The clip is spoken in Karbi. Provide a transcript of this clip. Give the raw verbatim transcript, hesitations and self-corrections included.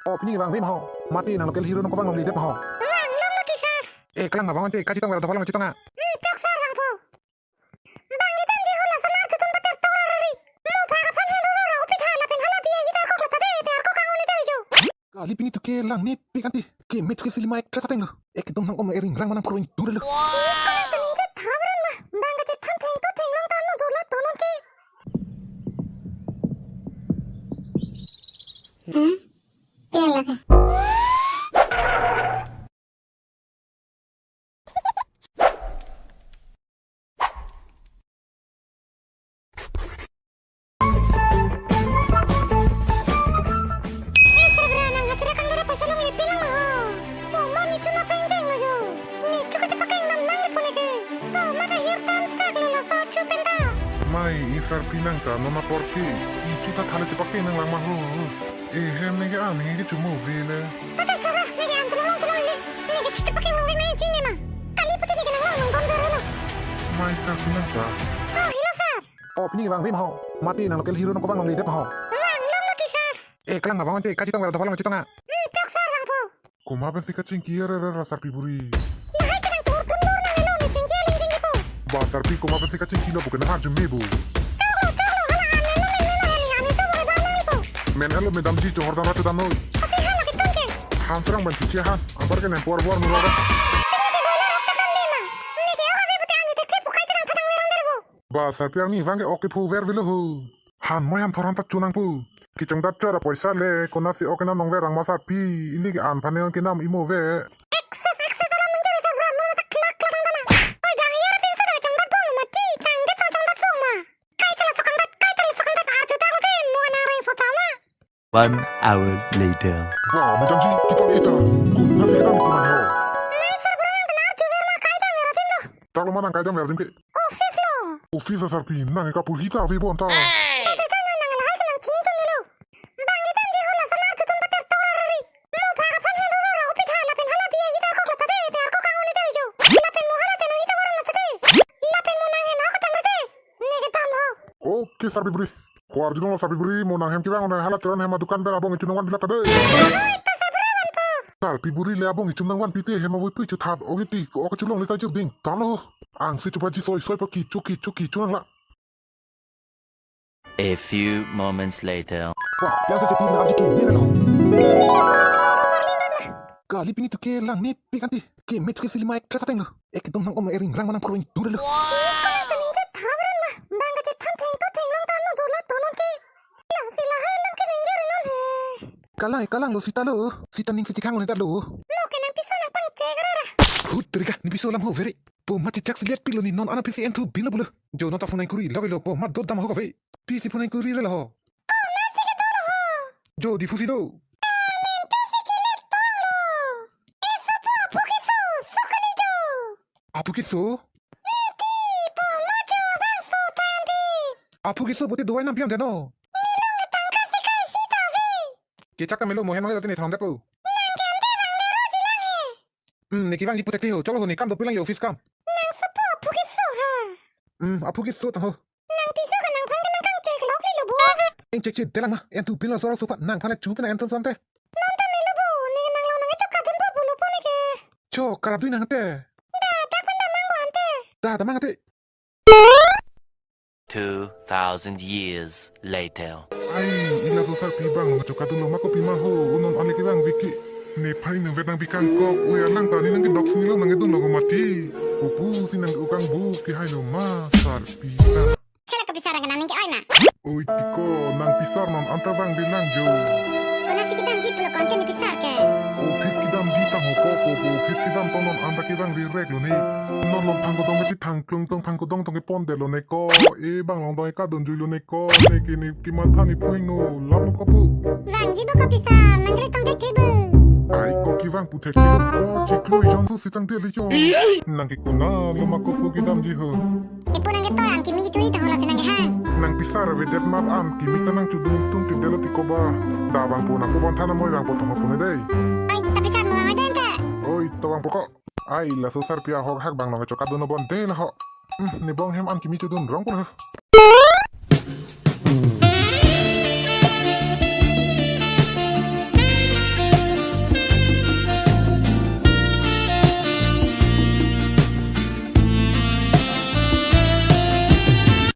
O, pini vangvim ho. Mati nang local hero nang kevang longle det ho. Vang longlo ti sir. Eh, kalang abang ante kachetong ver dopa long chetong a. Hmm, chok sir vangpo. Bang kedamji ho lason archutun pater tor rari. Mo pha kaphan he dolo ro pitha lapen hala biya hitar kok lata de, biar kok ang uni ter jo. Kali pini tu kelang nepik ante. Ke met ke silima ek tras ateng lo. Ekdom nang om ering lang manang proin dure lo. Iko nang tening je thabran ma. Bang kachethan theng to theng long tan lo dola tonon ke. Hmm? Tela ka. Eh, sir, bra, nang hachira kandara paisa longle pilang ma ho. Poma ni chuna penjeng lo jo. Ni chuka chepakeng dam nang ipone ke. Poma kahir tan sak lo laso chu penta. Mai, i sarpi nang ta non apor ke. I chu ta thale chepakeng nang lang ma ho. Eh, hem ne ke an ne ke chumo vele. Pacha sara, ne ke an chulong chulong le. Ne ke chu chepakeng long le ne chini ma. Kali pute ne ke nang long nang don doro lo. Mai sarpi nang ta. Oh, hello sir. Oh, pini vangvim ho. Mati nang local hero nang kevang longle det ho. Vang longlo ti sir. Eh, kalang abang ante kachetong ver dopa long chetong a. Hmm, chok sir vangpo. Komat pensi kachingki rere ra sarpi buri. Lahai kedang chortun dor nang elo ne chingki aling chingkipo. Ba sarpi komat pensi kachingki lo bukan arju me bu. Choklo, choklo, hala ane lo ne lo ne ane choklo ba nang ipo. Men elo medamji chohor dam ratu dam noi. Tapi hala ketun ke. Han serang ban cuci han. Ambar ke nempor bor nurora. Pini je boiler rok chakam de ma. Ne ke oka ve pute ane tek tek pukai terang thadang verang derbo. Ba sarpi arni vang ke ok kepho ver velo ho. Han moi han thor han ta chunang pu. Kechongdat chora poisa le, konatsi ok kenam nong verang ma sarpi, ili ke an phane kenam imo ve. Excess, excess alam menjadi sabra, no mata klak klak ang dana. Oi, bang yar pin sa da chongdat bong mati, changdet sa chongdat song ma. Kai tala sokangdat, kai tala sokangdat, arju tang te, mo nang reng so chama. One hour later. Ba, medamji, kipal eta, konatsi kedam itu man ho. Mai sir bro yang kena arju ver ma kai dam ver atin lo. Taklo ma nang kai dam ver atin ke. Office lo. Office asarpi, nang eka purhi ta ave bon ta. Hey! Betul coy nang nang lahai nang chini tun nilo. Bang kedamji ho lason archutun pater tor rari. Mo pha kaphan he dolo ro pitha lapen hala biya hitar kok lata de, biar kok ang uni ter jo. Lapen mo hala channel hitar kok lata de. Lapen mo nang he na ko tam de. Ne kedam ho. Okay, sarpi buri. Ko arjulong lo sarpi buri, mo nang hem kevang onai hala teron hem adukan pen abong ichun nangvan pilat ta de. Oi, ta sarpi buri vanpo. Sarpi buri le abong ichun nangvan pite hem avui pui chuthat, oke ti, ko oke chulong le ta jur ding. Talo. Angsi chupaji soi soi pa kichu kichu kichu nang la. A few moments later. Wah, yang sesi pina arji ki mena lo. Kali pini tu kelang nepik ante. Ke met ke silima ek tras ateng lo. Ekdom nang om ering lang manang kroin dure lo. Iko nang tening je thabran ma. Bang kachethan theng to theng long tan lo dola tonon ke. Lang si lahai lang ke ningje renon he. Kalang, kalang lo sita lo. Sita ning si chikhang lo neta lo. Mo ke nang piso nang pangchek rara. Hut terika, ne piso lam ho veri. Po mat chichak si liat pik lo ne non ana pisi enthu bin lo pulo. Jo non ta phone nang kuri lagi lo po mat dot dam ho kave. Pisi phone nang kuri relo ho. Ko nang si kedo lo ho. Jo di phu si do. Amin to si kilik tong lo. Iso po aphu kiso, sukali jo. Aphu kiso? Nti po macho bangso tan pi. Aphu kiso pute duai nam piam deno. Nilong ketang kasi kai sita vi. Kechak kamelo mohen manglo te ne thong depo. Nang ke ante vang le ro jilang he. Hmm, ne kevangji pute te ho. Cholo ho ne kam dopik lang ye office kam. Nang sopo aphu kiso ha. Hmm, aphu kiso ta ho. Nang piso ka nang phan ke nang kangchek lok le lo bo. Eng chek chek delang ma, enthu bin lo soro sopa, nang phan le chu pina enton son te. Nang ta melo bo, ne nang lo nang chok kadun bo pulo po ne ke. Chok karadui nang te. Da, dak pun damang bo ante. Da, damang ante. Two thousand years later. Ai, ila so sarpi bang lo chok kadun lo ma kopi ma ho, unon ale kevang viki. Ne phai nang vet nang bikang kok, oi alang ta ne nang kedok sini lo nang edun lo ko mati. Upu si nang ukang bu, kehai lo ma, sarpi ta. Chelak kopi sar nang ke oi ma. Oi tiko, nang pisar non anta vang bilang jo. Konat si kedamji pulo konten ne pisar ke. Office kedamji tang ho kok ko, office kedam tong non anta kevang rirek lo ne. Non long phang kodong kachethang klung tong phang kodong tong kepon det lo ne ko. E bang long dong kadun jui lo ne ko. Ne ke ne kematha ne puing no, lam lo ko pu. Vangji bo kopi sar, nang kali tong ke ke bo. Ai ko kevang pu thek ke ko chiklo ijon su sitang deli jo. Nang ke konat lo ma ko pu kedamji ho. Ipo nang ketoi an kimi chui tang hola si nang kehang. Nang pisar avedet mat an kimi ta nang chudun tum ti delo tiko ba. Da vangpo nang ko bon thana moi vangpo tong po ne dei. Ai, ta pisar mo vang dente. Oi, to vangpo ko. Ai, laso sarpi ahok hak bang nong chok kadun bon de la ho. Hmm, ne bong hem an kimi chudun rong pun ho.